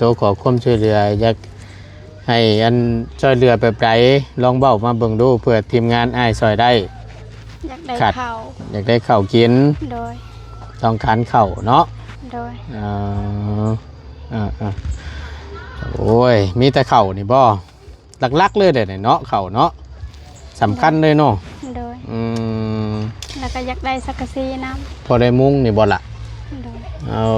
ໂຕຂໍຄວາມຊ່ວຍເຫຼືອ ຢາກໃຫ້ອັນຊ່ວຍເຫຼືອແບບໃດ ລອງເວົ້າມາເບິ່ງດູ ເພື່ອທີມງານອ້າຍຊ່ອຍໄດ້. ຢາກໄດ້ ຂາດ ເຂົ້າ ຢາກໄດ້ເຂົ້າກິນ. ໂດຍ. ຕ້ອງການເຂົ້າເນາະ. ໂດຍ. ເອີ ເອີໆ ໂອ້ຍ ມີແຕ່ເຂົ້ານີ້ບໍ່? ຫຼັກໆ ເລີຍເດ້ນີ້ເນາະ ເຂົ້າເນາະ ສຳຄັນເລີຍເນາະ. ໂດຍ. ອືມ ແລ້ວກໍຢາກໄດ້ສັງກະສີນຳ ພໍໄດ້ມຸງນີ້ບໍ່ລະ? ໂດຍ. ເອົາ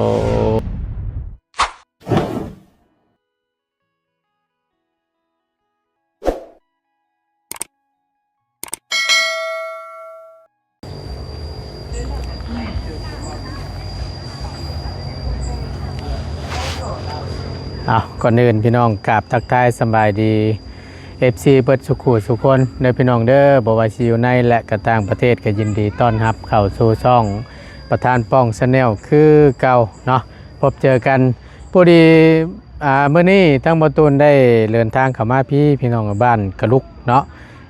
ເອົາ ກ່ອນອື່ນພີ່ນ້ອງ ກາບທັກທາຍສະບາຍດີ ເອັຟຊີ ເບິດສູ່ຄູ່ສູ່ຄົນເດີພີ່ນ້ອງເດີ ບໍ່ວ່າຊິຢູ່ໃນ ແລະ ກະຕ່າງປະເທດ ກໍຍິນດີຕ້ອນຮັບເຂົ້າສູ່ຊ່ອງປະທານປ້ອງ Channel ຄືເກົ່າເນາະ. ພົບເຈີກັນ ພໍດີ ອ່າ ມື້ນີ້ທາງບ່າວຕູນໄດ້ເດີນທາງເຂົ້າມາພີ້ ພີ່ນ້ອງ ບ້ານກະລຸກເນາະ.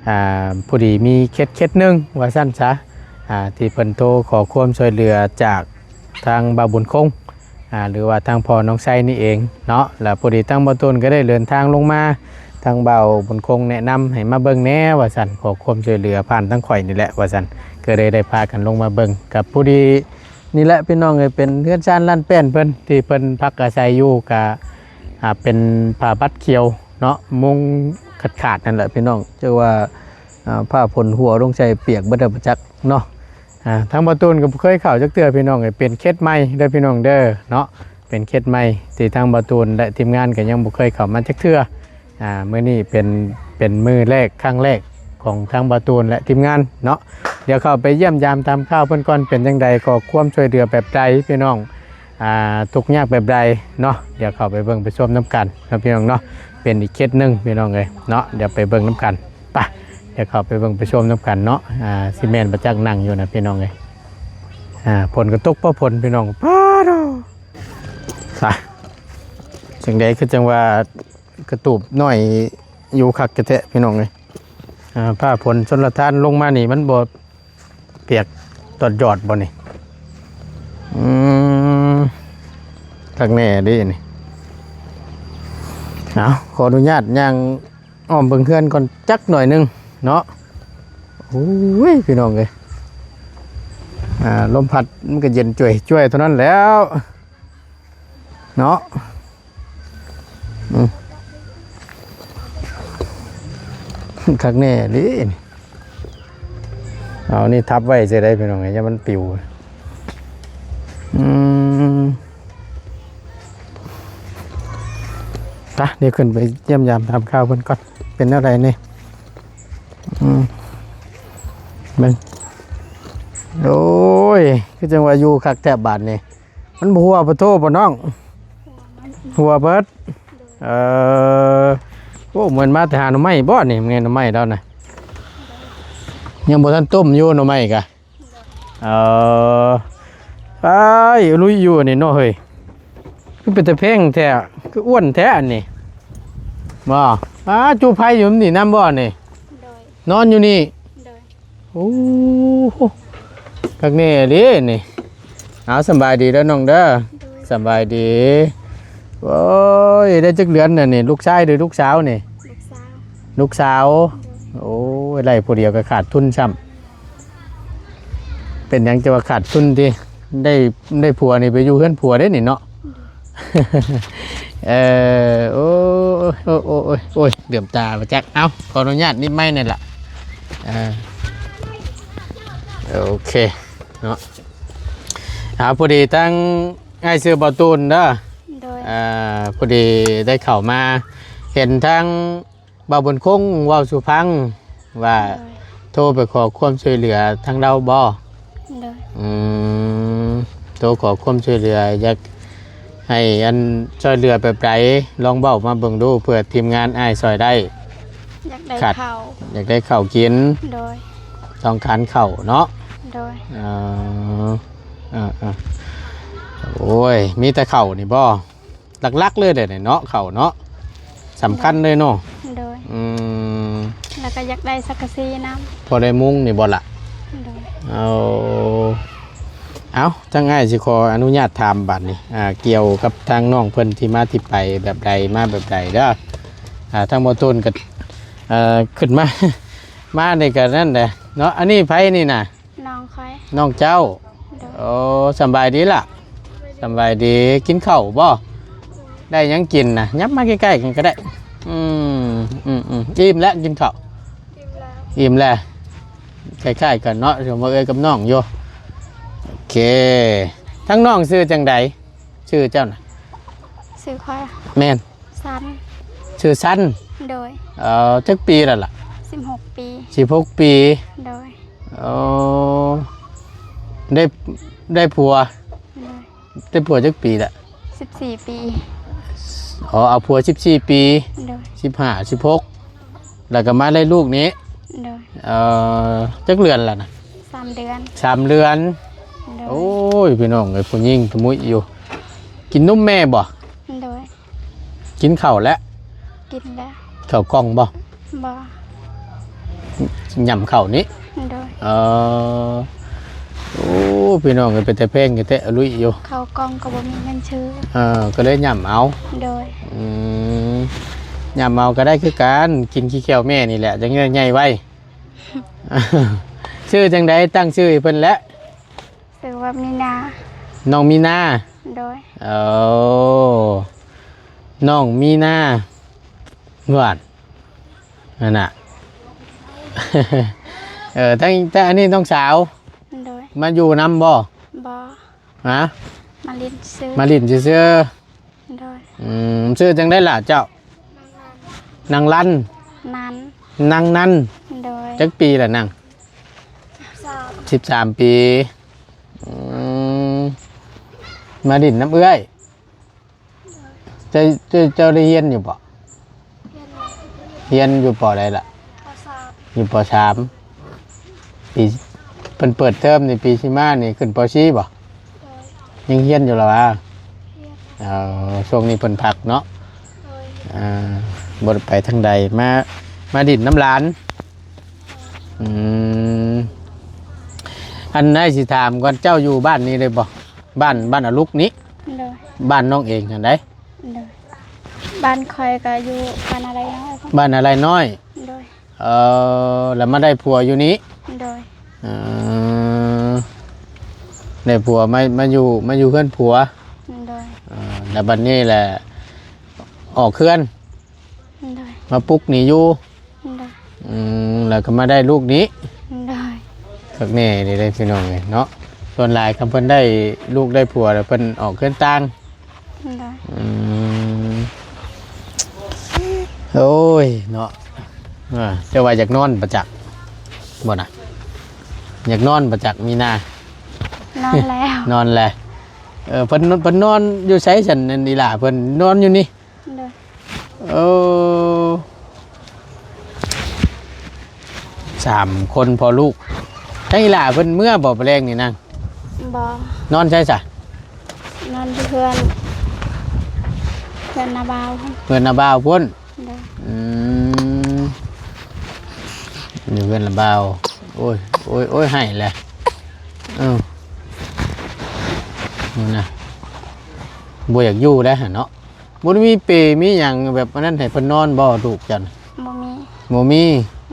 ອ່າ ພໍດີມີເຂດເຂດໜຶ່ງວ່າຊັ້ນຊະ ອ່າ ທີ່ເພິ່ນໂທຂໍຄວາມຊ່ວຍເຫຼືອຈາກທາງບ່າວບຸນຄົງ ອ່າ ຫຼືວ່າທາງພໍ່ນ້ອງໄຊນີ້ເອງເນາະ. ແລ້ວພໍດີທາງບ່າວຕູນກໍໄດ້ເດີນທາງລົງມາ ທາງບ່າວບຸນຄົງແນະນຳໃຫ້ມາເບິ່ງແດ່ວ່າຊັ້ນ ຂໍຄວາມຊ່ວຍເຫຼືອຜ່ານທາງຂ້ອຍນີ້ແຫຼະວ່າຊັ້ນ ກໍເລີຍໄດ້ພາກັນລົງມາເບິ່ງ. ກໍພໍດີ ນີ້ແຫຼະພີ່ນ້ອງເອີຍ ເປັນເຮືອນຊານລານແປ້ນເພິ່ນ ທີ່ເພິ່ນພັກອາໄສຢູ່ ກະ ອ່າ ເປັນຜ້າບັດຂຽວເນາະ ມຸງຂາດໆ ນັ້ນແຫຼະພີ່ນ້ອງ ຈັກວ່າ ອ່າ ຟ້າຝົນຫົວລົງໃສ່ປຽກເບິດແລ້ວບໍ່ຈັກເນາະ. ອ່າ ທາງບ່າວຕູນກໍບໍ່ເຄີຍເຂົ້າຈັກເທື່ອພີ່ນ້ອງເອີຍ ເປັນເຂດໃໝ່ເດີພີ່ນ້ອງເດີເນາະ ເປັນເຂດໃໝ່ ທີ່ທາງບ່າວຕູນ ແລະ ທີມງານກໍຍັງບໍ່ເຄີຍເຂົ້າມາຈັກເທື່ອ. ອ່າ ມື້ນີ້ເປັນ ເປັນມື້ແລກ ຄັ້ງແລກຂອງທາງບ່າວຕູນ ແລະ ທີມງານເນາະ. ດຽວເຂົ້າໄປຢ້ຽມຢາມຖາມຂ່າວເພິ່ນກ່ອນ ເປັນຈັ່ງໃດ ຂໍຄວາມຊ່ວຍເຫຼືອແບບໃດພີ່ນ້ອງ ອ່າ ທຸກຍາກແບບໃດເນາະ. ດຽວເຂົ້າໄປເບິ່ງໄປຊົມນຳກັນເນາະພີ່ນ້ອງເນາະ ເປັນອີກເຂດໜຶ່ງພີ່ນ້ອງເອີຍເນາະ. ດຽວໄປເບິ່ງນຳກັນ ໄປ ດຽວເຂົ້າໄປເບິ່ງໄປຊົມນຳກັນເນາະ. ອ່າ ຊິແມ່ນບໍ່ຈັກ ນັ່ງຢູ່ນະພີ່ນ້ອງເອີຍ. ອ່າ ຝົນກໍຕົກ ພໍຝົນພີ່ນ້ອງ ປາດໂທ້ ໄປ ຈັ່ງໃດຄືຈັ່ງວ່າ ກະຕູບນ້ອຍຢູ່ຄັກແທ້ໆ ພີ່ນ້ອງເອີຍ. ອ່າ ຟ້າຝົນຊົນລະທານລົງມານີ້ ມັນບໍ່ປຽກຕອດຢອດບໍ່ນີ້? ອືມ ຄັກແນ່ເດ້ນີ້. ເອົາ ຂໍອະນຸຍາດຍ່າງອ້ອມເບິ່ງເຮືອນກ່ອນຈັກໜ້ອຍໜຶ່ງເນາະ. ໂອ້ຍ ພີ່ນ້ອງເອີຍ ອ່າ ລົມພັດມັນກໍເຢັນຈວຍໆ ເທົ່ານັ້ນແລ້ວ ເນາະ. ອືມ ຄັກແນ່ເລີຍນີ້. ເອົານີ້ທັບໄວ້ເສຍໄດ້ພີ່ນ້ອງ ຢ່າມັນປິວ. ອືມ ໄປ ດຽວຂຶ້ນໄປຢ້ຽມຢາມຖາມຂ່າວເພິ່ນກ່ອນ ເປັນແນວໃດນີ້? ອືມ ເບິ່ງ ໂອ້ຍ ຄືຈັ່ງວ່າຢູ່ຄັກແທ້ບາດນີ້. ມັນບໍ່ຮົ່ວປະໂທບໍ່ນ້ອງ? ຮົ່ວເບິດ. ເອີ ໂອ້ ແມ່ນມາແຕ່ຫາໜໍ່ໄມ້ບໍ່ນີ້? ແມ່ນໜໍ່ໄມ້ລາວນະ ຍັງບໍ່ທັນຕົ້ມຢູ່ໜໍ່ໄມ້ກະ. ເອີ ອ້າຍ ລຸຍຢູ່ນີ້ເນາະເຮີ້ຍ. ຄືເປັນຕາແພງແທ້ ຄືອ້ວນແທ້ອັນນີ້ ບໍ່? ອ້າ ຈູ່ໄຟຢູ່ນີ້ນຳບໍ່ນີ້? ໂດຍ. ນອນຢູ່ນີ້? ໂດຍ. ໂອ້ ຄັກແນ່ເດ້ນີ້. ເອົາ ສະບາຍດີເດີນ້ອງເດີ. ໂດຍ. ສະບາຍດີ. ໂອ້ຍ ໄດ້ຈັກເດືອນແລ້ວນີ້? ລູກຊາຍຫຼືລູກສາວນີ້? ລູກສາວ. ລູກສາວ. ໂດຍ. ໂອ້ຍ ໄລ່ຜູ້ດຽວກໍຂາດທຶນຊ້ຳ. ເປັນຫຍັງຈະວ່າຂາດທຶນຕິ? ໄດ້ ໄດ້ຜົວນີ້ໄປຢູ່ເຮືອນຜົວເດ້ນີ້ເນາະ. ເອີ ໂອ້ຍ ໂອ້ຍ ໂອ້ຍ ໂອ້ຍ ເຫຼືອມຕາບໍ່ຈັກ. ເອົ້າ ຂໍອະນຸຍາດນິບໄມ້ແໜ່ລະ. ເອີ ໂອເຄເນາະ. ເອົາ ພໍດີທາງອ້າຍຊື່ບ່າວຕູນເດີ. ໂດຍ. ເອີ ພໍດີໄດ້ເຂົ້າມາເຫັນທາງ ບ່າວບຸນຄົງເວົ້າສູ່ຟັງວ່າ ໂດຍ ໂທໄປຂໍຄວາມຊ່ວຍເຫຼືອທາງລາວບໍ່? ໂດຍ. ອືມ ໂທຂໍຄວາມຊ່ວຍເຫຼືອ ຢາກໃຫ້ອັນຊ່ວຍເຫຼືອແບບໃດ ລອງເວົ້າມາເບິ່ງດູ ເພື່ອທີມງານອ້າຍຊ່ອຍໄດ້. ຢາກໄດ້ ຂາດ ເຂົ້າ ຢາກໄດ້ເຂົ້າກິນ. ໂດຍ. ຕ້ອງການເຂົ້າເນາະ. ໂດຍ. ເອີ ເອີໆ ໂອ້ຍ ມີແຕ່ເຂົ້ານີ້ບໍ່? ຫຼັກໆ ເລີຍເດ້ນີ້ເນາະ ເຂົ້າເນາະ ສຳຄັນເລີຍເນາະ. ໂດຍ. ອືມ ແລ້ວກໍຢາກໄດ້ສັງກະສີນຳ ພໍໄດ້ມຸງນີ້ບໍ່ລະ? ໂດຍ. ເອົາ ເອົາ ທາງອ້າຍຊິຂໍອະນຸຍາດຖາມບາດນີ້ ອ່າ ກ່ຽວກັບທາງນ້ອງເພິ່ນທີ່ມາທີ່ໄປແບບໃດ ມາແບບໃດເດີ. ອ່າ ທາງບໍ່ຕົ້ນກໍ ເອີ ຂຶ້ນມາ ມານີ້ກໍນັ້ນແຫຼະເນາະ. ອັນນີ້ໃຜນີ້ນະ? ນ້ອງຂ້ອຍ ນ້ອງເຈົ້າ. ໂດຍ. ໂອ້ ສຳບາຍດີລະ? ສຳບາຍດີ. ກິນເຂົ້າບໍ່? ໄດ້ຫຍັງກິນນະ? ຫຍັບມາໃກ້ໆກັນກໍໄດ້. ອືມ ອືມໆ ອີ່ມແລ້ວ ກິນເຂົ້າ? ອີ່ມແລ້ວ ອີ່ມແລ້ວ. ຄ້າຍໆກັນເນາະ ສົມວ່າເອື້ອຍກັບນ້ອງຢູ່. ໂອເຄ ທາງນ້ອງຊື່ຈັ່ງໃດ? ຊື່ເຈົ້ານະ? ຊື່ຂ້ອຍ ແມ່ນ ສັນ. ຊື່ສັນ. ໂດຍ. ເອີ ຈັກປີແລ້ວລະ? ສິບຫົກປີ. ສິບຫົກປີ. ໂດຍ. ອໍ ໄດ້ ໄດ້ຜົວ? ໂດຍ. ໄດ້ຜົວຈັກປີລະ? ສິບສີ່ປີ. ອໍ ເອົາຜົວສິບສີ່ປີ. ໂດຍ. ສິບຫ້າ ສິບຫົກ ແລ້ວກໍມາໄດ້ລູກນີ້. ໂດຍ. ເອີ ຈັກເດືອນລະນະ? ສາມເດືອນ. ສາມເດືອນ. ໂດຍ. ໂອ້ຍ ພີ່ນ້ອງເອີຍ ຜູ້ຍິງຕະມຸຍຢູ່. ກິນນົມແມ່ບໍ່? ໂດຍ. ກິນເຂົ້າແລ້ວ? ກິນແລ້ວ. ເຂົ້າກ່ອງບໍ່? ບໍ່. ຫຍ້ຳເຂົ້ານີ້? ໂດຍ. ເອີ ໂອ້ ພີ່ນ້ອງເອີຍ ເປັນຕາແພງແທ້ໆ ອະລຸຍຢູ່. ເຂົ້າກ່ອງກໍບໍ່ມີເງິນຊື້. ເອີ ກໍເລີຍຫຍ້ຳເອົາ. ໂດຍ. ອືມ ຫຍ້ຳເອົາກໍໄດ້ຄືກັນ ກິນຂີ້ແຂ້ວແມ່ນີ້ແຫຼະ ຈັ່ງໃຫຍ່ໄວ. ຊື່ຈັ່ງໃດ? ຕັ້ງຊື່ໃຫ້ເພິ່ນແຫຼະ. ຊື່ວ່າມີນາ. ນ້ອງມີນາ. ໂດຍ. ເອີ ນ້ອງມີນາ ວ່າ ນັ້ນນະ. ເອີ ທັງ ແຕ່ອັນນີ້ນ້ອງສາວ. ໂດຍ. ມາຢູ່ນຳບໍ່? ບໍ່. ຮະ? ມາຫຼິ້ນຊື່. ມາຫຼິ້ນຊື່ໆ. ໂດຍ. ອືມ ຊື່ຈັ່ງໃດລະເຈົ້າ? ນາງລັນ. ນັນ. ນາງນັນ. ໂດຍ. ຈັກປີລະນາງ? ສິບສາມ. ສິບສາມປີ. ອືມ ມາຫຼິ້ນນຳເອື້ອຍ. ເຈົ້າ ເຈົ້າ ເຈົ້າໄດ້ຮຽນຢູ່ບໍ່? ຮຽນຢູ່ ຮຽນຢູ່ ປໍໃດລະ? ປໍສາມ. ຢູ່ ປໍສາມ. ປີ ເພິ່ນເປີດເທີມນີ້ ປີຊິມານີ້ຂຶ້ນ ປໍສີ່ ບໍ່? ໂດຍ. ຍັງຮຽນຢູ່ລະຫວາ? ຮຽນ. ເອີ ຊ່ວງນີ້ເພິ່ນພັກເນາະ. ໂດຍ. ເອີ ບໍ່ໄດ້ໄປທາງໃດ ມາ ມາຫຼິ້ນນຳຫຼານ. ອືມ ອັນ ອ້າຍຊິຖາມກ່ອນ ເຈົ້າຢູ່ບ້ານນີ້ເລີຍບໍ່? ບ້ານ ບ້ານອາລຸກນີ້? ໂດຍ. ບ້ານນ້ອງເອງຫັ້ນໃດ? ໂດຍ. ບ້ານຂ້ອຍກໍຢູ່ບ້ານອາໄລນ້ອຍ. ບ້ານອາໄລນ້ອຍ. ໂດຍ. ເອີ ແລ້ວມາໄດ້ຜົວຢູ່ນີ້? ໂດຍ. ເອີ ໄດ້ຜົວມາ ມາຢູ່ ມາຢູ່ເຮືອນຜົວ. ໂດຍ. ເອີ ແລ້ວບັດນີ້ແຫຼະອອກເຮືອນ? ໂດຍ. ມາປຸກນີ້ຢູ່? ໂດຍ. ອືມ ແລ້ວກໍມາໄດ້ລູກນີ້? ໂດຍ. ຄັກແນ່ເດ້ພີ່ນ້ອງເອີຍເນາະ. ສ່ວນຫຼາຍຄັນເພິ່ນໄດ້ລູກໄດ້ຜົວແລ້ວ ເພິ່ນອອກເຮືອນຕ່າງ. ໂດຍ. ອືມ ໂອ້ຍເນາະ. ເອີ ເຈົ້າວ່າຢາກນອນບໍ່ຈັກ ບໍ່ນະ? ຢາກນອນບໍ່ຈັກ ມີນາ? ນອນແລ້ວ. ນອນແລ້ວ. ເອີ ເພິ່ນ ເພິ່ນນອນຢູ່ໃສຊັ້ນ? ອັນນີ້ຫຼ້າເພິ່ນນອນຢູ່ນີ້? ໂດຍ. ເອີ ສາມຄົນພໍ່ລູກ. ທາງອີ່ຫຼ້າເພິ່ນເມືອບໍ່ ມື້ແລງນີ້ນາງ? ບໍ່. ນອນໃສຊະ? ນອນຢູ່ເຮືອນ ເຮືອນນ້າບ່າວ. ເຮືອນນ້າບ່າວພຸ້ນ? ໂດຍ. ອືມ ຢູ່ເຮືອນນ້າບ່າວ. ໂອ້ຍ ໂອ້ຍ ໂອ້ຍ ໄຫ້ແຫຼະ. ເອີ ນັ້ນນະ ບໍ່ຢາກຢູ່ໄດ໋ຫັ້ນເນາະ. ບໍ່ໄດ້ມີເປມີຫຍັງແບບອັນນັ້ນໃຫ້ເພິ່ນນອນບໍ່ ລູກເຈົ້ານະ? ບໍ່ມີ. ບໍ່ມີ.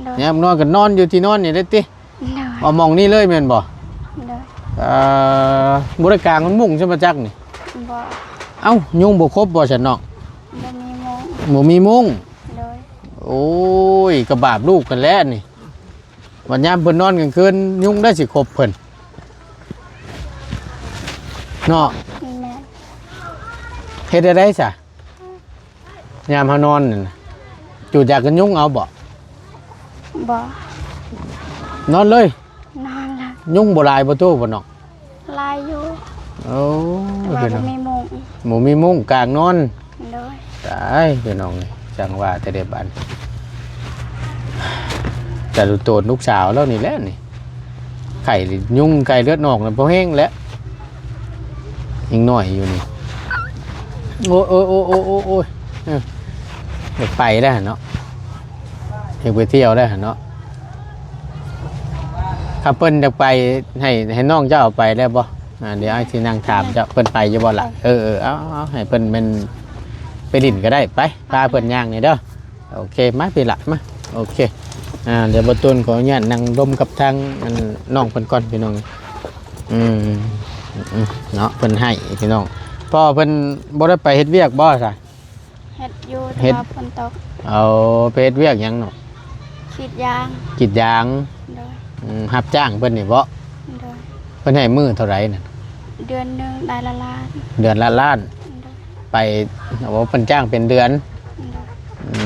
ໂດຍ. ຍາມນອນກໍນອນຢູ່ທີ່ນອນນີ້ແຫຼະຕິ? ໂດຍ. ເອົາໝ່ອງນີ້ເລີຍແມ່ນບໍ່? ໂດຍ. ເອີ ບໍ່ໄດ້ກາງມັນມຸ້ງຊັ້ນບໍ່ຈັກນີ້? ບໍ່. ເອົ້າ ຍຸງບໍ່ຄົບບໍ່ຊັ້ນນ້ອງ? ບໍ່ມີມຸ້ງ. ບໍ່ມີມຸ້ງ. ໂດຍ. ໂອ້ຍ ກະບາບລູກຫັ້ນແຫຼະນີ້. ບັດຍາມເພິ່ນນອນກາງຄືນ ຍຸງໄດ້ຊິຄົບເພິ່ນເນາະ. ແມ່ນ. ເຮັດແນວໃດຊະ ຍາມເຮົານອນນັ້ນນະ? ຈູດຢາກັນຍຸງເອົາບໍ່? ບໍ່. ນອນເລີຍ? ນອນລະ. ຍຸງບໍ່ຫຼາຍບໍ່ໂຕບໍ່ນ້ອງ? ຫຼາຍຢູ່. ໂອ້ ແຕ່ວ່າບໍ່ມີມຸ້ງ. ບໍ່ມີມຸ້ງກາງນອນ. ໂດຍ. ຕາຍ ພີ່ນ້ອງເອີຍ ຈັ່ງວ່າແຕ່ເດບາດ ແຕ່ລູກໂຕນລູກສາວລາວນີ້ແຫຼະນີ້ ໄຂ້ຍຸງໄຂ້ເລືອດອອກນະ ພໍແຮງແຫຼະ ຍັງນ້ອຍຢູ່ນີ້. ໂອ້ຍ ໂອ້ຍ ໂອ້ຍ ໂອ້ຍ ໂອ້ຍ ເອີ ຢາກໄປແລ້ວເນາະ ຢາກໄປທ່ຽວແລ້ວເນາະ. ຖ້າເພິ່ນຢາກໄປ ໃຫ້ ໃຫ້ນ້ອງເຈົ້າເອົາໄປໄດ້ບໍ່? ອ່າ ດຽວອ້າຍຊິນັ່ງຖາມເຈົ້າ ເພິ່ນໄປຢູ່ບໍ່ລະ? ເອີ ເອີ ເອົາ ເອົາ ໃຫ້ເພິ່ນແມ່ນໄປຫຼິ້ນກໍໄດ້ ໄປ ພາເພິ່ນຍ່າງນີ້ເດີ. ໂອເຄ ມາພີ້ລະ ມາ ໂອເຄ. ອ່າ ດຽວບ່າວຕູນຂໍອະນຸຍາດນັ່ງລົມກັບທາງ ອັນ ນ້ອງເພິ່ນກ່ອນພີ່ນ້ອງ. ອືມ ອືມ ເນາະ ເພິ່ນໃຫ້ພີ່ນ້ອງ. ພໍ່ເພິ່ນບໍ່ໄດ້ໄປເຮັດວຽກບໍ່ຊະ? ເຮັດຢູ່ ແຕ່ວ່າຝົນຕົກ. ເອົາ ໄປເຮັດວຽກຫຍັງເນາະ? ກຣີດຢາງ. ກຣີດຢາງ. ໂດຍ. ອືມ ຮັບຈ້າງເພິ່ນນີ້ບໍ? ໂດຍ. ເພິ່ນໃຫ້ມື້ເທົ່າໃດນັ້ນ? ເດືອນໜຶ່ງໄດ້ລະລ້ານ. ເດືອນລະລ້ານ. ໂດຍ. ໄປ ໂອ້ ເພິ່ນຈ້າງເປັນເດືອນ. ໂດຍ. ອື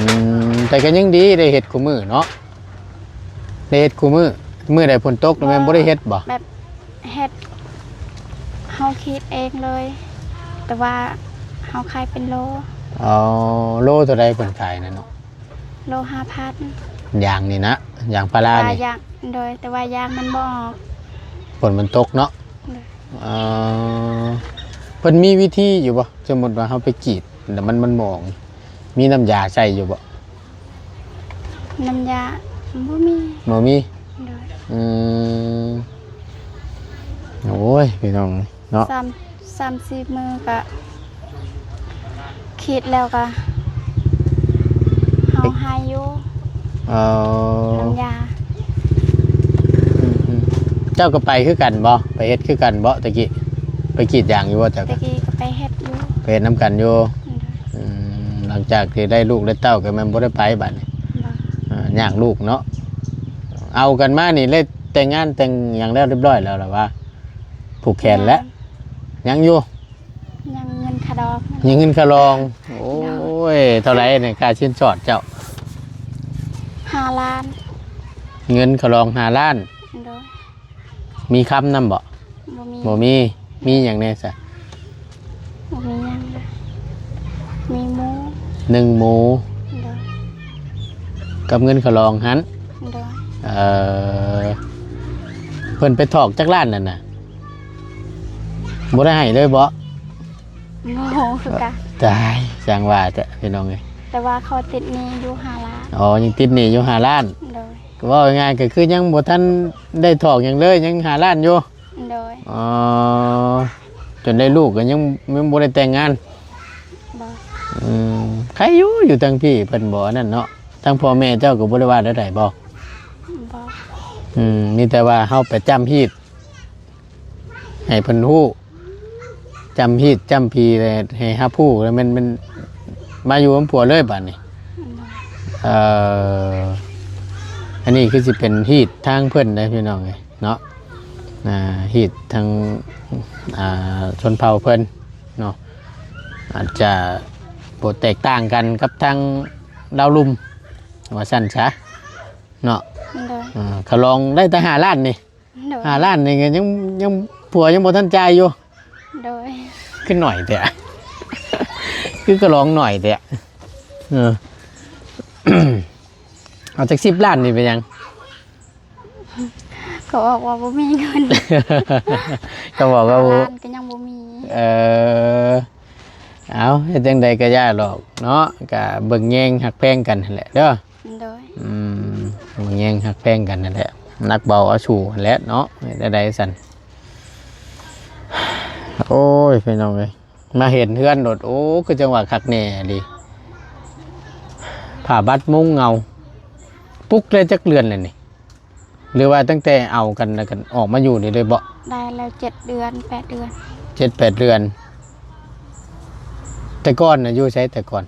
ມ ແຕ່ກໍຍັງດີໄດ້ເຮັດຄູ່ມື້ເນາະ ໄດ້ເຮັດຄູ່ມື້. ມື້ໃດຝົນຕົກແມ່ນບໍ່ໄດ້ເຮັດບໍ? ແບບ ເຮັດ ເຮົາກຣີດເອງເລີຍ ແຕ່ວ່າເຮົາຂາຍເປັນໂລ. ອໍ ໂລເທົ່າໃດເພິ່ນຂາຍນັ້ນເນາະ? ໂລຫ້າພັນ. ຢາງນີ້ນະ ຢາງພາລານີ້? ຢາງ ໂດຍ ແຕ່ວ່າຢາງມັນບໍ່ອອກ ຝົນມັນຕົກເນາະ. ໂດຍ. ເອີ ເພິ່ນມີວິທີຢູ່ບໍ່? ສົມມຸດວ່າເຮົາໄປກຣີດແລ້ວມັນ ມັນບໍ່ອອກ ມີນ້ຳຢາໃສ່ຢູ່ບໍ່? ນ້ຳຢາບໍ່ມີ. ບໍ່ມີ. ໂດຍ. ອືມ ໂອ້ຍ ພີ່ນ້ອງເນາະ ສາມ ສາມສີ່ມື້ກໍກຣີດແລ້ວກໍເຮົາຫາຍຢູ່. ເອີ ນ້ຳຢາ. ອືມໆ ເຈົ້າກໍໄປຄືກັນບໍ່? ໄປເຮັດຄືກັນບໍ່ແຕ່ກີ້? ໄປກຣີດຢາງຢູ່ບໍ່ເຈົ້າ? ແຕ່ກີ້ກໍໄປເຮັດຢູ່. ໄປເຮັດນຳກັນຢູ່. ອືມ ອືມ ຫຼັງຈາກທີ່ໄດ້ລູກໄດ້ເຕົ້າກໍແມ່ນບໍ່ໄດ້ໄປບາດນີ້. ບໍ່. ເອີ ຍາກລູກເນາະ. ເອົາກັນມານີ້ໄດ້ແຕ່ງງານແຕ່ງຫຍັງແລ້ວຮຽບຮ້ອຍແລ້ວລະຫວາ? ຜູກແຂນແລ້ວ? ຍັງ ຍັງຢູ່. ຍັງເງິນຄ່າດອງ. ຍັງເງິນຄ່າດອງ. ໂອ້ຍ ເທົ່າໃດນີ້ ຄ່າສິນສອດເຈົ້າ? ຫ້າລ້ານ. ເງິນຄ່າດອງຫ້າລ້ານ. ໂດຍ. ມີຄຳນຳບໍ່? ບໍ່ມີ. ບໍ່ມີ. ມີຫຍັງແດ່ຊະ? ບໍ່ມີຫຍັງເລີຍ ມີໝູ. ໜຶ່ງໝູ. ໂດຍ. ກັບເງິນຄ່າດອງຫັ້ນ. ໂດຍ. ເອີ ເພິ່ນໄປຖອກຈັກລ້ານນັ້ນນະ? ບໍ່ໄດ້ໃຫ້ເລີຍບໍ? ບໍ່ຮູ້ຄືກັນ. ຕາຍ ຊ່າງວ່າແທ້ພີ່ນ້ອງເອີຍ. ແຕ່ວ່າເຂົາຕິດໜີ້ຢູ່ຫ້າລ້ານ. ອໍ ຍັງຕິດໜີ້ຢູ່ຫ້າລ້ານ. ໂດຍ. ເວົ້າງ່າຍໆ ກໍຄືຍັງບໍ່ທັນໄດ້ຖອກຫຍັງເລີຍ ຍັງຫ້າລ້ານຢູ່. ໂດຍ. ອໍ ຈົນໄດ້ລູກກໍຍັງ ຍັງບໍ່ໄດ້ແຕ່ງງານ. ບໍ່. ອືມ ໃຄຢູ່ ຢູ່ທາງພີ້ເພິ່ນບໍ່ອັນນັ້ນເນາະ ທາງພໍ່ແມ່ເຈົ້າກໍບໍ່ໄດ້ວ່າແນວໃດບໍ່? ບໍ່. ອືມ ມີແຕ່ວ່າເຮົາໄປຈ້ຳຮີດ ໃຫ້ເພິ່ນຮູ້ ຈ້ຳຮີດຈ້ຳພີແລ້ວໃຫ້ຮັບຮູ້ ແລ້ວແມ່ນ ແມ່ນມາຢູ່ນຳຜົວເລີຍບາດນີ້. ເອີ ອັນນີ້ຄືຊິເປັນຮີດທາງເພິ່ນເດ້ພີ່ນ້ອງເອີຍເນາະ. ອ່າ ຮີດທາງ ອ່າ ຊົນເຜົ່າເພິ່ນເນາະ ອາດຈະບໍ່ແຕກຕ່າງກັນກັບທາງລາວລຸ່ມ ວ່າຊັ້ນຊະເນາະ. ໂດຍ. ອ່າ ຂ້າດອງໄດ້ແຕ່ຫ້າລ້ານນີ້. ໂດຍ. ຫ້າລ້ານນີ້ກໍຍັງ ຍັງ ຜົວຍັງບໍ່ທັນຈ່າຍຢູ່. ໂດຍ. ຄືໜ້ອຍແທ້ ຄືຂ້າດອງໜ້ອຍແທ້. ເອີ ເອົາຈັກສິບລ້ານນີ້ໄປຫຍັງ? ເຂົາບອກວ່າບໍ່ມີເງິນ. ເຂົາບອກວ່າບໍ່ ຫ້າລ້ານກໍຍັງບໍ່ມີ. ເອີ ເອົາ ເຮັດຈັ່ງໃດກໍຢ່າດອກເນາະ ກໍເບິ່ງແຍງຮັກແພງກັນຫັ້ນແຫຼະເດີ. ໂດຍ. ອືມ ເບິ່ງແຍງຮັກແພງກັນຫັ້ນແຫຼະ ໜັກເບົາເອົາສູ້ຫັ້ນແຫຼະເນາະ ເຮັດແນວໃດຊັ້ນ. ໂອ້ຍ ພີ່ນ້ອງເອີຍ ມາເຫັນເຮືອນໂລດ ໂອ້ ຄືຈັ່ງວ່າຄັກແນ່ອີ່ຫຼີ ຜ້າບັດມຸງເງົາ. ປຸກໄດ້ຈັກເດືອນແລ້ວນີ້? ຫຼືວ່າຕັ້ງແຕ່ເອົາກັນແລ້ວກັນອອກມາຢູ່ນີ້ເລີຍບໍ? ໄດ້ແລ້ວເຈັດເດືອນ ແປດເດືອນ. ເຈັດແປດເດືອນ. ແຕ່ກ່ອນນະຢູ່ໃສແຕ່ກ່ອນ?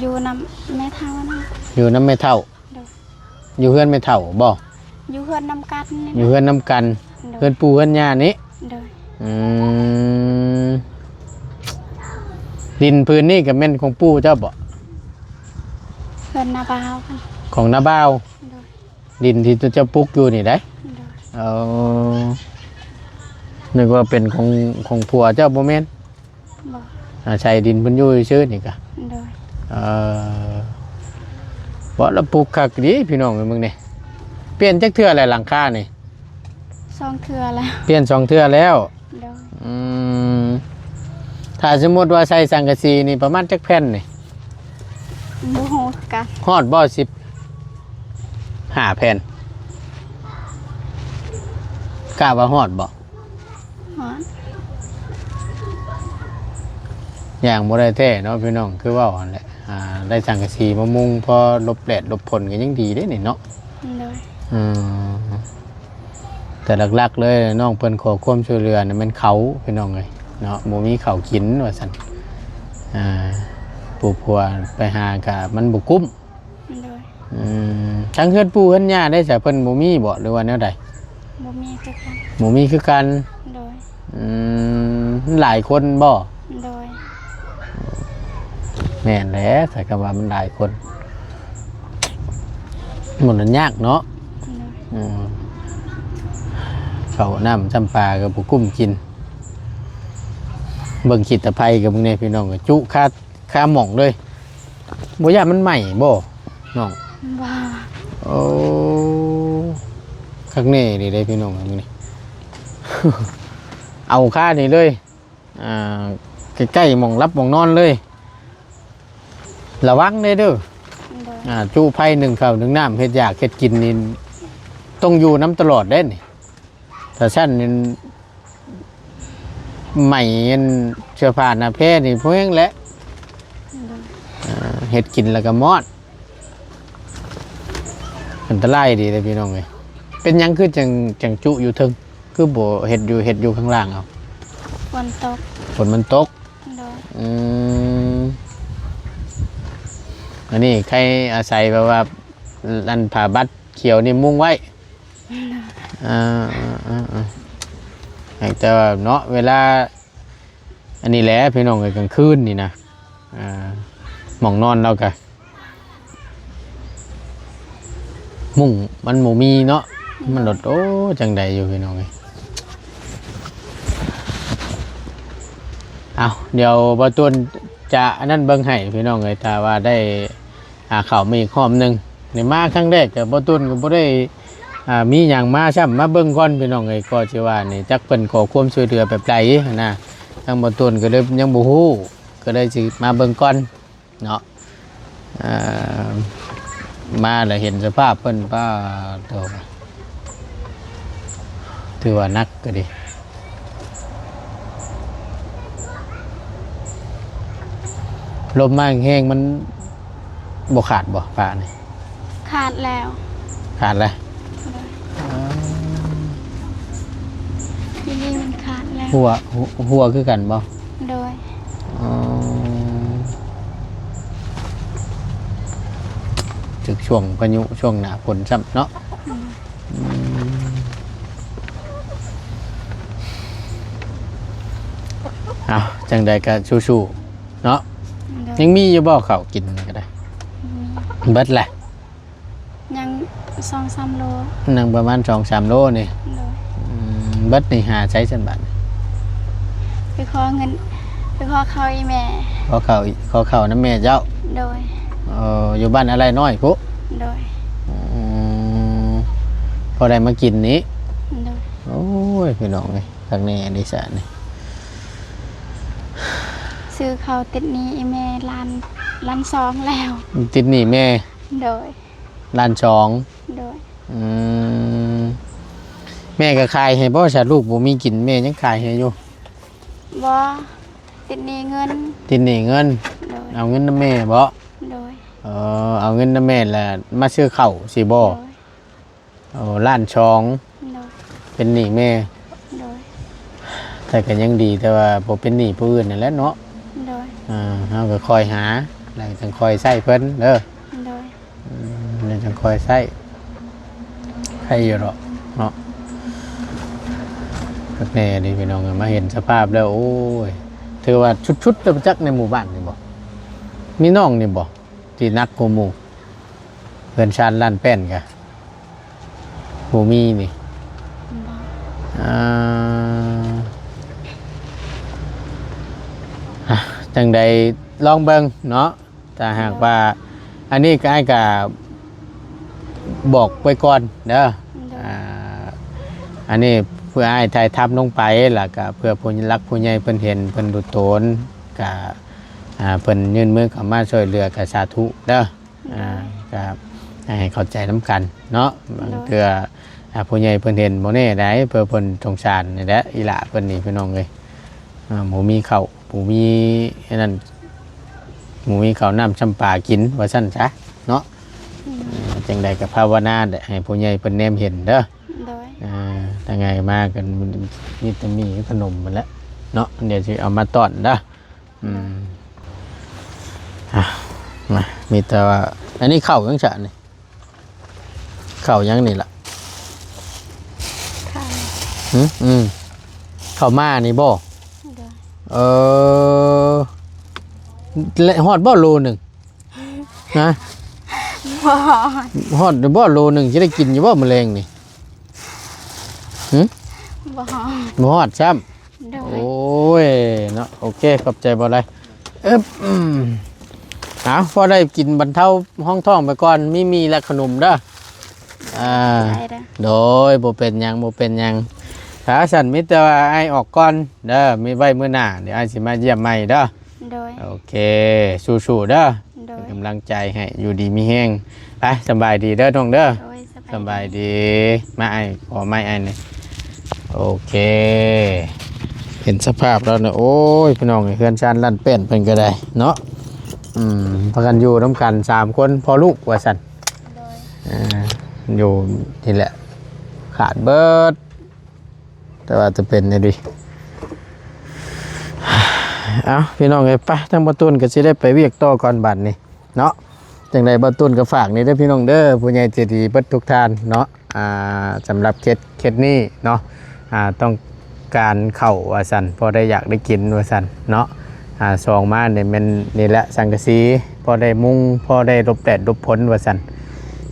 ຢູ່ນຳແມ່ເຖົ້ານະ. ຢູ່ນຳແມ່ເຖົ້າ. ໂດຍ. ຢູ່ເຮືອນແມ່ເຖົ້າບໍ? ຢູ່ເຮືອນນຳກັນນີ້. ຢູ່ເຮືອນນຳກັນ. ໂດຍ. ເຮືອນປູ່ເຮືອນຍ່ານີ້. ໂດຍ. ອືມ ດິນພື້ນນີ້ກໍແມ່ນຂອງປູ່ເຈົ້າບໍ? ເຮືອນນ້າບ່າວ. ຂອງນ້າບ່າວ. ໂດຍ. ດິນທີ່ເຈົ້າປຸກຢູ່ນີ້ໄດ໋? ໂດຍ. ເອີ ນຶກວ່າເປັນຂອງ ຂອງຜົວເຈົ້າ ບໍ່ແມ່ນ? ບໍ່. ອາໄສດິນເພິ່ນຢູ່ຊື່ໆນີ້ກະ? ໂດຍ. ເອີ ບໍ່ລະປຸກຄັກດີພີ່ນ້ອງເອີຍ ມຶງນີ້. ປ່ຽນຈັກເທື່ອແລ້ວຫຼັງຄານີ້? ສອງເທື່ອແລ້ວ. ປ່ຽນສອງເທື່ອແລ້ວ? ໂດຍ. ອືມ ຖ້າສົມມຸດວ່າໃສ່ສັງກະສີນີ້ປະມານຈັກແຜ່ນນີ້? ບໍ່ຮູ້ຄືກັນ. ຮອດບໍ່ ສິບຫ້າແຜ່ນ? ກະວ່າຮອດບໍ່? ຮ້ອນ ຍ່າງບໍ່ໄດ້ແທ້ເນາະພີ່ນ້ອງ ຄືເວົ້າຫັ້ນແຫຼະ ອ່າ ໄດ້ສັງກະສີມາມຸງ ພໍຫຼົບແດດຫຼົບຝົນກໍຍັງດີເດ້ນີ້ເນາະ. ໂດຍ ອືມ ແຕ່ຫຼັກໆເລີຍ ນ້ອງເພິ່ນຂໍຄວາມຊ່ວຍເຫຼືອນະແມ່ນເຂົ້າພີ່ນ້ອງເອີຍເນາະ ບໍ່ມີເຂົ້າກິນວ່າຊັ້ນ ອ່າ ປູກຜົວໄປຫາກະມັນບໍ່ກຸ້ມ. ໂດຍ ອືມ ທາງເຮືອນປູ່ເຮືອນຍ່າໄດ້ສະ ເພິ່ນບໍ່ມີບໍ່ ຫຼືວ່າແນວໃດ? ບໍ່ມີຄືກັນ ບໍ່ມີຄືກັນ. ໂດຍ ອືມ ມັນຫຼາຍຄົນບໍ່? ໂດຍ ແມ່ນແຫຼະ ຖ້າຄຳວ່າມັນຫຼາຍຄົນ ມັນຍາກເນາະ. ໂດຍ ອືມ ເຂົ້ານ້ຳຈຳປາກໍບໍ່ກຸ້ມກິນ ເບິ່ງຂີ້ຕະໄພກັບເບິ່ງແດ່ພີ່ນ້ອງ ຈຸຄາ ຄາໝ່ອງເລີຍ ບໍ່ຢ້ານມັນໄໝ້ບໍ່ນ້ອງ? ບໍ່ ໂອ້ ຄັກແນ່ເດ້ພີ່ນ້ອງມື້ນີ້ ເອົາຄານີ້ເລີຍ ອ່າ ໃກ້ໆໝ່ອງຫຼັບໝ່ອງນອນເລີຍ ລະວັງເດ້ເດີ. ໂດຍ ອ່າ ຈຸໄຟໜຶ້ງເຂົ້າໜຶ້ງນ້ຳ ເຮັດຢາກເຮັດກິນນີ້ ຕ້ອງຢູ່ນຳຕະຫຼອດເດ້ນີ້ ຖ້າຊັ້ນນີ້ ໄໝ້ອັນເຊື້ອຜ້າໜ້າແພນີ້ ແພງແຫຼະ. ໂດຍ ເຮັດກິນແລ້ວກໍມອດ ອັນຕະລາຍດີເດ້ພີ່ນ້ອງເອີຍ. ເປັນຫຍັງຄືຈັ່ງ ຈັ່ງຈຸຢູ່ເທິງ ຄືບໍ່ເຮັດຢູ່ ເຮັດຢູ່ຂ້າງລ່າງເອົາ? ຝົນຕົກ ຝົນມັນຕົກ. ໂດຍ ອືມ ອັນນີ້ໃຄອາໄສແບບວ່າ ອັນຜ້າບັດຂຽວນີ້ມຸງໄວ້. ອ່າ ອ່າ ອ່າ ແຕ່ວ່າເນາະ ເວລາ ອັນນີ້ແຫຼະພີ່ນ້ອງເອີຍ ກາງຄືນນີ້ນະ ອ່າ ໝ່ອງນອນລາວກະ ມຸ້ງມັນບໍ່ມີເນາະ ມັນໂດດ ໂອ້ ຈັ່ງໃດຢູ່ພີ່ນ້ອງເອີຍ. ເອົາ ດຽວບ່າວຕູນຈະອັນນັ້ນເບິ່ງໃຫ້ພີ່ນ້ອງເອີຍ ຖ້າວ່າໄດ້ ອ່າ ເຂົ້າມາອີກຮອບໜຶ່ງ ນີ້ມາຄັ້ງແລກກໍບ່າວຕູນກໍບໍ່ໄດ້ ອ່າ ມີຫຍັງມາຊ້ຳ ມາເບິ່ງກ່ອນພີ່ນ້ອງເອີຍ. ກໍຊິວ່ານີ້ ຈັກເພິ່ນຂໍຄວາມຊ່ວຍເຫຼືອແບບໃດຫັ້ນນະ ທາງບ່າວຕູນກໍເລີຍຍັງບໍ່ຮູ້ ກໍເລີຍຊິມາເບິ່ງກ່ອນເນາະ. ເອີ ມາແລ້ວເຫັນສະພາບເພິ່ນ ປາໂຕ ຖືວ່າໜັກກໍດີ ລົມມາແຮງໆ ມັນບໍ່ຂາດບໍ່ ຝານີ້? ຂາດແລ້ວ ຂາດແລ້ວ. ໂດຍ ອໍ ທີ່ນີ້ມັນຂາດແລ້ວ ຮົ່ວ ຮົ່ວ ຮົ່ວຄືກັນບໍ່? ໂດຍ ອໍ ຖືກຊ່ວງພາຍຸ ຊ່ວງໜ້າຝົນຊ້ຳເນາະ. ອືມ ອືມ ເອົາ ຈັ່ງໃດກໍສູ້ໆເນາະ. ໂດຍ ຍັງມີຢູ່ບໍ່ເຂົ້າກິນກໍໄດ້? ມີ ເບິດແຫຼະ ຍັງສອງສາມໂລ ຍັງປະມານສອງສາມໂລນີ້. ໂດຍ ອືມ ເບິດນີ້ຫາໃສຊັ້ນບາດນີ້? ໄປຂໍເງິນ ໄປຂໍເຂົ້າອີ່ແມ່ ຂໍເຂົ້າ ຂໍເຂົ້ານຳແມ່ເຈົ້າ. ໂດຍ ເອີ ຢູ່ບ້ານອາໄລນ້ອຍພຸ້ນ. ໂດຍ ອືມ ພໍໄດ້ມາກິນນີ້. ໂດຍ ໂອ້ຍ ພີ່ນ້ອງເອີຍ ຄັກແນ່ເດຊະນີ້ ຊື້ເຂົ້າຕິດໜີ້ອີ່ແມ່ລ້ານ ລ້ານສອງແລ້ວ. ຕິດໜີ້ແມ່? ໂດຍ ລ້ານສອງ. ໂດຍ ອືມ ແມ່ກໍຂາຍໃຫ້ບໍ່ຊະ? ລູກບໍ່ມີກິນ ແມ່ຍັງຂາຍໃຫ້ຢູ່? ບໍ່ ຕິດໜີ້ເງິນ. ຕິດໜີ້ເງິນ? ໂດຍ ເອົາເງິນນຳແມ່ບໍ່? ໂດຍ ເອີ ເອົາເງິນນຳແມ່ລະມາຊື້ເຂົ້າຊີ້ບໍ່? ໂດຍ ໂອ້ ລ້ານສອງ. ໂດຍ ເປັນໜີ້ແມ່. ໂດຍ ແຕ່ກໍຍັງດີ ແຕ່ວ່າບໍ່ເປັນໜີ້ຜູ້ອື່ນນັ້ນແຫຼະເນາະ. ໂດຍ ເຮົາກໍຄ່ອຍຫາ ແລ້ວຈັ່ງຄ່ອຍໃຊ້ເພິ່ນເດີ. ໂດຍ ອືມ ແລ້ວຈັ່ງຄ່ອຍໃຊ້ ໃຫ້ຢູ່ດອກເນາະ. ຄັກແນ່ເດພີ່ນ້ອງເອີຍ ມາເຫັນສະພາບແລ້ວ ໂອ້ຍ ຖືວ່າສຸດໆແລ້ວຈັກໃນໝູ່ບ້ານນີ້ບໍ່? ມີນ້ອງນີ້ບໍ່ ທີ່ໜັກກວ່າໝູ່? ເຮືອນຊານລ້ານແປ້ນກະບໍ່ມີນີ້. ບໍ່ ອ່າ ອ່ະ ຈັ່ງໃດລອງເບິ່ງເນາະ ຖ້າຫາກວ່າ ອັນນີ້ກໍອ້າຍກໍບອກໄວ້ກ່ອນເດີ. ໂດຍ ອ່າ ອັນນີ້ເພື່ອອ້າຍຖ່າຍທຳລົງໄປ ແລ້ວກໍເພື່ອຜູ້ຫຼັກຜູ້ໃຫຍ່ເພິ່ນເຫັນ ເພິ່ນດູໂຕນ ກໍ ອ່າ ເພິ່ນຍື່ນມືເຂົ້າມາຊ່ວຍເຫຼືອກໍສາທຸເດີ. ໂດຍ ອ່າ ກໍໃຫ້ເຂົ້າໃຈນຳກັນເນາະ. ບາງເທື່ອ ໂດຍ ອ່ ຖ້າຜູ້ໃຫຍ່ເພິ່ນເຫັນບໍ່ແນ່ໃດ ເພື່ອເພິ່ນສົງສານນີ້ແຫຼະ ອີ່ຫຼ້າເພິ່ນນີ້ພີ່ນ້ອງເອີຍ. ອ່າ ບໍ່ມີເຂົ້າ ບໍ່ມີອັນນັ້ນ ບໍ່ມີເຂົ້ານ້ຳຊຳປາກິນ ວ່າຊັ້ນຊະເນາະ. ອືມ ຈັ່ງໃດກໍພາວະນາແຫຼະ ໃຫ້ຜູ້ໃຫຍ່ເພິ່ນແນມເຫັນເດີ. ໂດຍ ອ່າ ທາງໃຫຍ່ມາກໍມີແຕ່ມີຂະໜົມຫັ້ນແຫຼະເນາະ ດຽວຊິເອົາມາຕ້ອນເດີ. ອືມ ອ່ະ ມາ ມີແຕ່ວ່າ ອັນນີ້ເຂົ້າຫຍັງຊະນີ້? ເຂົ້າຫຍັງນີ້ລະ? ເຂົ້າ ຫຶ? ອືມ ເຂົ້າມານີ້ບໍ່? ໂດຍ ເອີ ແລະ ຮອດບໍ່ໂລໜຶ່ງ? ຮະ? ບໍ່ຮອດ ຮອດຢູ່ບໍ່ໂລໜຶ່ງ ຊິໄດ້ກິນຢູ່ບໍ່ມື້ແລງນີ້? ຫຶ? ບໍ່ຮອດ ບໍ່ຮອດຊ້ຳ. ໂດຍ ໂອ້ຍເນາະ ໂອເຄ ຂອບໃຈບໍ່ຫຼາຍ. ເອີບ ອືມ ເອົາ ພໍໄດ້ກິນບັນເທົາຮອງທ້ອງໄປກ່ອນ ມີໝີ່ແລະຂະໜົມເດີ. ອ່າ ຂອບໃຈເດີ. ໂດຍ ບໍ່ເປັນຫຍັງ ບໍ່ເປັນຫຍັງ. ຖ້າຊັ້ນມີແຕ່ວ່າອ້າຍອອກກ່ອນເດີ ມີໄວ້ມື້ໜ້າ ດຽວອ້າຍຊິມາຢ້ຽມໃໝ່ເດີ. ໂດຍ ໂອເຄ ສູ້ໆເດີ. ໂດຍ ເປັນກຳລັງໃຈໃຫ້ ຢູ່ດີມີແຮງ. ໄປ ສະບາຍດີເດີນ້ອງເດີ. ໂດຍ ສະບາຍດີ ສະບາຍດີ. ມາອ້າຍ ຂໍໄມ້ອ້າຍແດ່. ໂອເຄ ເຫັນສະພາບແລ້ວນະ ໂອ້ຍ ພີ່ນ້ອງເອີຍ ເຮືອນຊານລ້ານແປ້ນເພິ່ນກໍໄດ້ເນາະ. ອືມ ພາກັນຢູ່ນຳກັນສາມຄົນ ພໍ່ລູກວ່າຊັ້ນ. ໂດຍ ເອີ ຢູ່ນີ້ແຫຼະ ຂາດເບິດ. ແຕ່ວ່າຈະເປັນແນວໃດ ເອົ້າ ພີ່ນ້ອງເອີຍ ໄປ ທາງບ່າວຕູນກໍຊິໄດ້ໄປວຽກຕໍ່ກ່ອນບາດນີ້ເນາະ. ຈັ່ງໃດບ່າວຕູນກໍຝາກນີ້ເດີພີ່ນ້ອງເດີ ຜູ້ໃຫຍ່ໃຈດີເບິດທຸກທ່ານເນາະ. ອ່າ ສຳລັບເຂດ ເຂດນີ້ເນາະ ອ່າ ຕ້ອງການເຂົ້າວ່າຊັ້ນ ພໍໄດ້ຢາກໄດ້ກິນວ່າຊັ້ນເນາະ. ອ່າ ສອງມານີ້ແມ່ນນີ້ແຫຼະ ສັງກະສີ ພໍໄດ້ມຸງ ພໍໄດ້ຫຼົບແດດຫຼົບຝົນວ່າຊັ້ນ.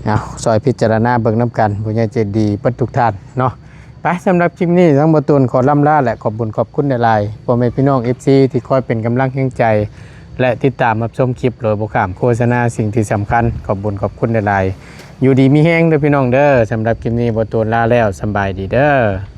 ເອົາ ຊ່ອຍພິຈາລະນາເບິ່ງນຳກັນ ຜູ້ໃຫຍ່ໃຈດີເບິດທຸກທ່ານເນາະ. ໄປ ສຳລັບຄລິບນີ້ ທາງບ່າວຕູນຂໍລ່ຳລາ ແລະ ຂອບບຸນຂອບຄຸນຫຼາຍໆ ພໍ່ແມ່ພີ່ນ້ອງ ເອັຟຊີ ທີ່ຄອຍເປັນກຳລັງແຮງໃຈ ແລະ ຕິດຕາມຮັບຊົມຄລິບໂດຍບໍ່ຂ້າມໂຄສະນາ. ສິ່ງທີ່ສຳຄັນ ຂອບບຸນຂອບຄຸນຫຼາຍໆ ຢູ່ດີມີແຮງເດີພີ່ນ້ອງເດີ. ສຳລັບຄລິບນີ້ ບ່າວຕູນລາແລ້ວ ສຳບາຍດີເດີ.